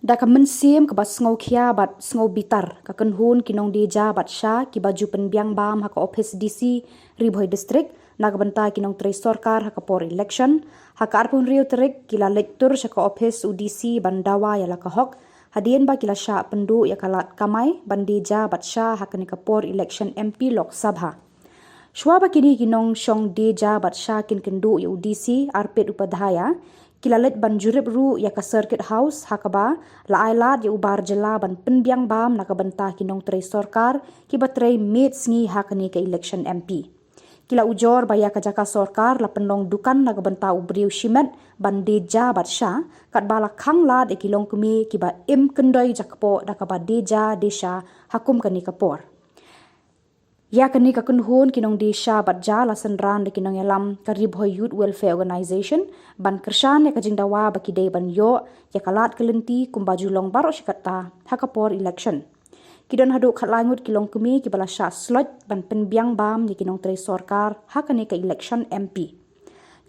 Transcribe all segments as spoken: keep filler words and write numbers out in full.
Da ka mynsiem kaba sngewkhia bad sngewbitar, ka kynhun ki nongdie ja bad sha kiba ju pynbiang bam ha ka ophis D C Ri Bhoi District na ka bynta ki nongtrei sorkar ha ka por election, ha ka arphew hynriew tarik ki la leit tur sha ka ophis u D C ban dawa ïa la ka hok, hadien ba ki la shah pynduh ïa ka lad kamai ban die ja bad sha ha kane ka por election M P Lok Sabha. Shuwa ba kine ki nongshong die ja bad sha kin kynduh ïa u D C Arpit Upadhyaya, ki la leit ban jurip ruh ïa ka Circuit House ha kaba la ai lad ïa u bar jylla ban pynbiang bam na ka bynta ki nongtrei sorkar kiba trei miet sngi ha kane ka election M P. Ki la ujor ba ïa ka jaka sorkar la pynlong dukan na ka bynta u briew shimet ban die ja bad sha, katba la khang lad ïa ki longkmie kiba im kyndoi jakpoh da kaba die ja die sha ha kum kane ka por. Ïa kane ka kynhun ki nongdie sha bad ja la synran da ki nongïalam ka Ri Bhoi Youth Welfare Organisation ban kyrshan ïa ka jingdawa ba ki dei ban ïoh ïa ka lad ka lynti kumba ju long baroh shi katta ha ka por election. Ki don haduh khatlai ngut ki longkmie kiba la shah sloit ban pynbiang bam ïa ki nongtrei sorkar ha kane ka election M P.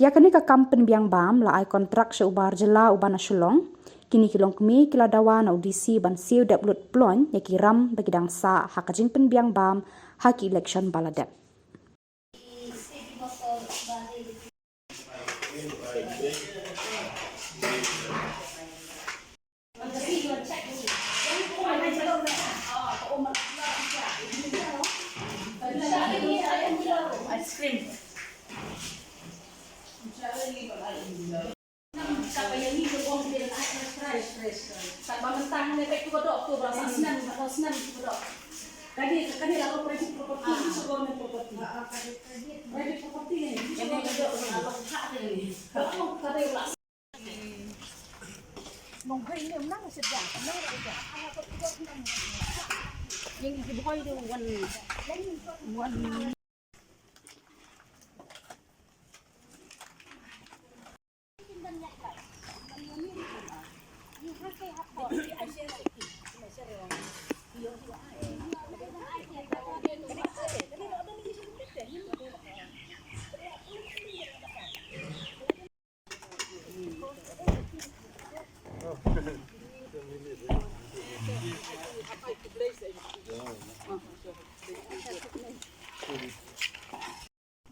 Ïa kane ka kam pynbiang bam la ai kontrak sha u bar jylla uba na Shillong. Kine ki longkmie ki la dawa na u D C ban siew dep lut ploiñ ïa ki ram ba ki dang sah ha ka jingpynbiang bam ha ki election ba la dep. Ice cream. Kaba ïa ngi ka bong bill ai fresh, fresh. Kaba mynta hangne bad tu ka doh tu ba la snem, ba la snem tu ka doh. Kane, kane la private property, ni government property. Private property ni, ni government property. Kane ka doh la long hak ni. Ka doh la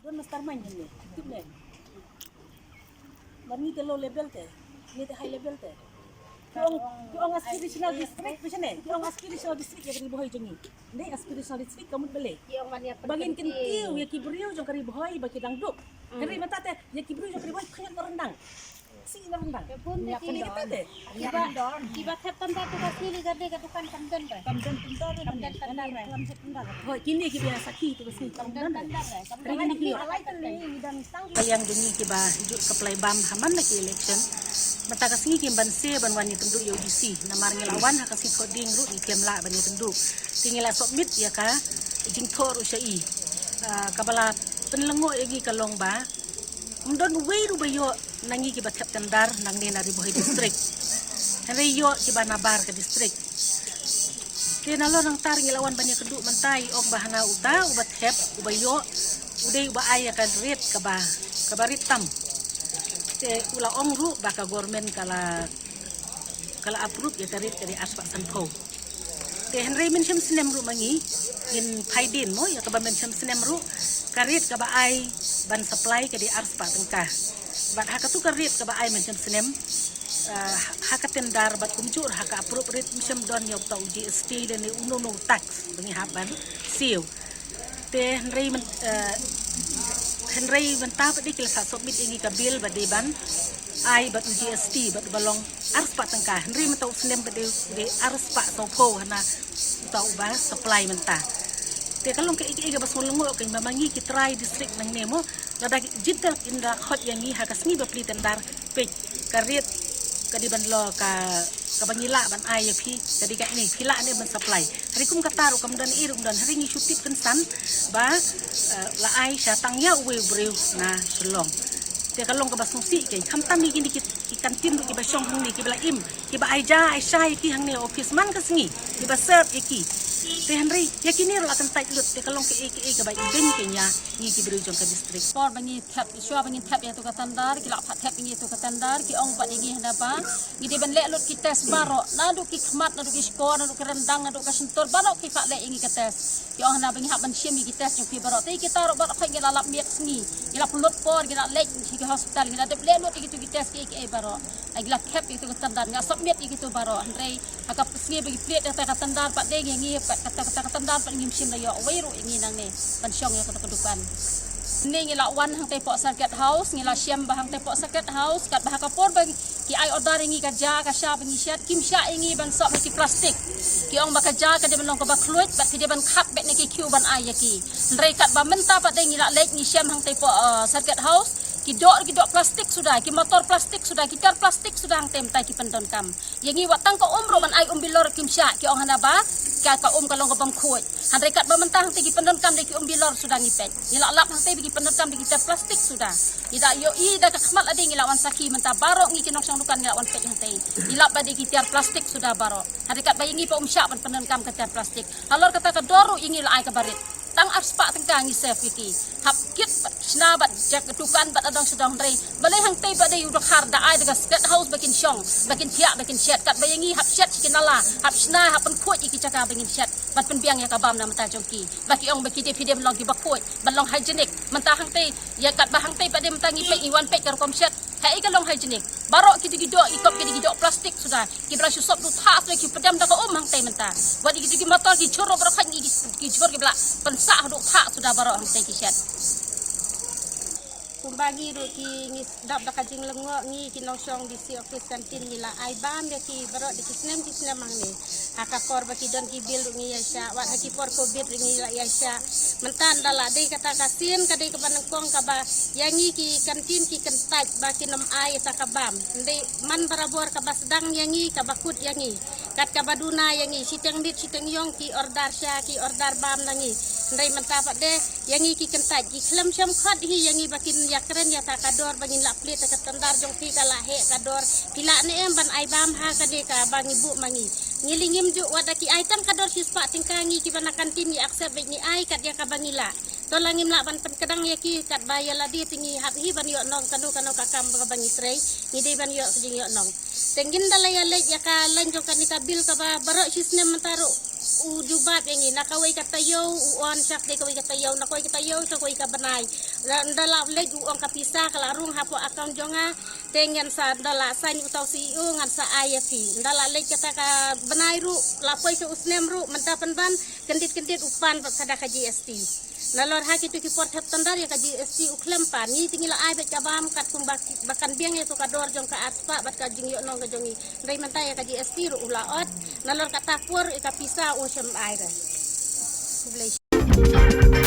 Don mastermind hangne, tip ne. Mar ngi te low level te, ngi te high level te. Ki ong, ki ong aspirational district, bishane, ki ong aspirational district ïa ka Ri Bhoi jong ngi. Ne aspirational district ka mut balei. Ba ngin kyntiew ïa ki briew jong ka Ri Bhoi ba ki dang duk. Hynrei mynta te ïa ki briew jong ka Ri Bhoi khyndiat na ryndang. Sih na ryndang. Ïa kita te. Kiba, kiba thep tender tu ka sngi li ka dei ka dukan kam don ba. Kam don tender re. Kam don tender re. Kam don tender re. Hooid, kine kiba sakhi tu ka sngi kam don tender re. Kine ki alai tang ni dan tang. Ka liang jong ngi kiba ju supply bam ha man la ki election. Mynta ka sngi kim banse ban wan ïakynduh ïa u D C. Namar ngi la wan ha ka sngi Thohdieng ruh ngi khlem lah ban ïakynduh. Te ngi la submit ïa ka jingthoh ruh sha i. Ah, kaba la pynlyngngoh ïa ngi ka long ba ym don uwei ruh ba ïoh na ngi kiba thep tender nangne na Ri Bhoi District. Hynrei ïoh kiba nabar ka district. Te nalor nangta ngi la wan ban ïakynduh mynta i ong ba hana uta uba thep uba ïoh u dei uba ai ïa ka rate kaba, kaba rate tam. Te u la ong ruh ba ka government ka la, ka la approve ïa ka rate ka dei arspah sanphew. Te hynrei mynshem snem ruh ma ngi, ngin phai dien mo ïa kaba mynshem snem ruh, ka rate kaba ai ban supply ka dei arspah tyngka. Bad ha katu ka rate kaba ai mynshem snem, ah, ha ka tender bad kumjuh ha ka approve rate mynshem don ïa uta u G S T lane uno uno u tax ba ngi hap ban siew. Te hynrei myn-, eh, hynrei mynta pat de ki la sa submit ïa ngi ka bill ba dei ban ai bad u G S T bad uba long arspah tyngka. Hynrei mynta u snem pat de, de arspah sawphew hana uta uba supply mynta. Te ka long kaei kaei kaba sngewlyngngoh kein ba ma ngi ki trai district nangne mo, lada ki jingthoh kin da khot ïa ngi ha ka sngi ba plie tender, peit ka rate ka dei ban long ka, kaba ngi lah ban ai ïa phi ka dei kane, phi lah ne ban supply. Hynrei kum kata ruh kam don ei ruh kam don, hynrei ngi shu tip kynsan ba, eh, la ai sha tang ïa uwei u briew na Shillong. Te ka long kaba sngewsih kein, khamtam ïa kine ki, ki canteen ruh kiba shong hangne kiba la im, kiba ai ja ai sha ïa ki hangne office man ka sngi, kiba serve ïa ki. Te hynrei ïa kine ruh la kyntait lut, te ka long kaei kaei kaba ibeiñ kein ïa ngi ki briew jong ka district. Por ba ngi thep, shuwa ba ngi thep ïa tu ka tender, ki la pat thep ïa tu ka tender, ki ong pat ïa ngi hana ba ngi dei ban leh lut ki test baroh, naduh ki khmat, naduh ki shkor, naduh ki ryndang, naduh ka shyntur, baroh ki pat leh ïa ngi ka test. Ki ong hana ba ngi hap ban shim ïa ki test jong phi baroh. Te kita ruh baroh khoit ngi la lap miet sngi, ngi la pynlut por, ngi la leit sha ki hospital, ngi la dep leh lut ïa kitu ki test kiei kiei baroh. Ngi la thep ïa kitu ka tender, ngi la submit ïa kitu baroh. Hynrei ha ka sngi ba ngi plie ïa ka tender pat de ngi, ngi pat kata, kata ka tender pat ngim shym la ïoh wei ruh ïa ngi nangne ban shong ïa kata ka dukan. Ngi la wan hangtei poh Circuit House, ngi la shem ba hangtei poh Circuit House, katba ha ka por ba ki ai order ïa ngi ka ja ka sha ba ngi shet, kim shah ïa ngi ban sop ïa ki plastik. Ki ong ba ka ja ka dei ban long kaba khluit, bad ki dei ban khap beit na ki queue ban ai ïa ki. Hynrei katba mynta pat de ngi la leit ngi shem hangtei poh, uh, Circuit House, ki doh, ki doh plastik suda, ki motor plastik suda, ki tiar plastik suda hangtei mynta ki pyndonkam. Ïa ngi wat tang ka um ruh ban ai um bilor kim shah, ki ong hana ba ka, ka um ka long ka bym khuid. Hynrei katba mynta hangtei ki pyndonkam da ki um bilor suda ngi peit. Ngi la lap hangtei ba ki pyndonkam da ki tiar plastik suda. Ngi da ïohi da ka khmat lade, ngi la wan sakhi mynta baroh ngi ki nongshong dukan ngi la wan peit hangtei. Ngi lap ba da ki tiar plastik suda baroh. Hynrei katba ïa ngi pat um shah ban pyndonkam ka tiar plastik. Halor kata ka dor ruh ïa ngi la ai kaba rit. Tang arspah tyngka ngi save ïa ki. Hap kit bad shna bad jaka dukan bad adang sdang, hynrei balei hangtei pat de u dkhar da ai da ka Circuit House ba kin shong, ba kin thiah, ba kin shet, katba ïa ngi hap shet sha ki nala, hap shna, hap pynkhuid ïa ki jaka ba ngin shet, ban pynbiang ïa ka bam na bynta jong ki. Ba ki ong ba ki dei, phi dei ban long kiba khuid, ban long hygienic. Mynta hangtei, ïa katba hangtei pat de mynta ngi peit, ngi wan peit ka rukom shet. Haei ka long hygienic? Baroh kito ki doh, ki kop, kito ki doh plastik suda. Kiba la shu sop duh thah suda, ki pdem da ka um hangtei mynta. Wat ïa kito ki motor, ki jhur baroh khoit, ki, ki jhur kiba la pynsah duh thah suda baroh hangtei ki shet. Kumba ngi ruh ki, ngi dap da ka jinglyngngoh, ngi ki nongshong D C office canteen ngi la ai bam ïa ki baroh da ki snem ki snem hangne. Ha ka por ba ki don ki bill ruh ngi ïaishah, wat ha ki por covid ruh ngi la ïaishah. Mynta ynda la dei kata ka sien ka dei kaba nyngkong kaba ïa ngi ki canteen ki kyntait ba kin ym ai ïa ta ka bam. Ynda man barabor kaba sdang ïa ngi, kaba kut ïa ngi, kat kaba duna ïa ngi, shiteng miet shiteng ïong ki order sha, ki order bam na ngi. Hynrei mynta pat de ïa ngi ki kyntait, ki khlem shym khot hi ïa ngi ba kin ïakren ïa ta ka dor ba ngin lah plie ta ka tender jong phi, ka la heh ka dor. Phi lah ne em ban ai bam ha kane kaba ngi buh ma ngi? Ngi leh ngim ju, wat da ki ai tang ka dor shispah tyngka, ngi kiba na canteen ngi accept beit, ngi ai kat ïa kaba ngi lah. To la ngim lah ban pynkdang ïa ki, katba ïa lade te ngi hap hi ban ïoh nong kano kano ka kam kaba ngi trei, ngi dei ban ïoh ka jingïohnong. Te ngin da la ïa leit ïa ka lain jong kane ka bill kaba baroh shi snem mynta ruh u jubab ïa ngi, na kawei ka taïew u on sha kawei ka taïew, na kawei ka taïew sha kawei ka bnai. Ynda la leit u ong ka pisa ka la rung hapoh account jong nga, te ngan sa, ynda la sign uta u C E O ngan sa ai ïa phi. Ynda la leit kata ka bnai ruh, la poi sha u snem ruh, mynta pynban kyndit kyndit u pan pat sa da ka G S T. Nalor ha kito ki por thep tender ïa ka G S T u khlem pan. Ngi te ngi la ai beit ka bam katkum ba, ba kan biang ïa to ka dor jong ka arspah bad ka jingïohnong ka jong ngi. Hynrei mynta ïa ka G S T ruh u la ot. Nalor kata por ïa ka pisa u shym ai re. Khublei.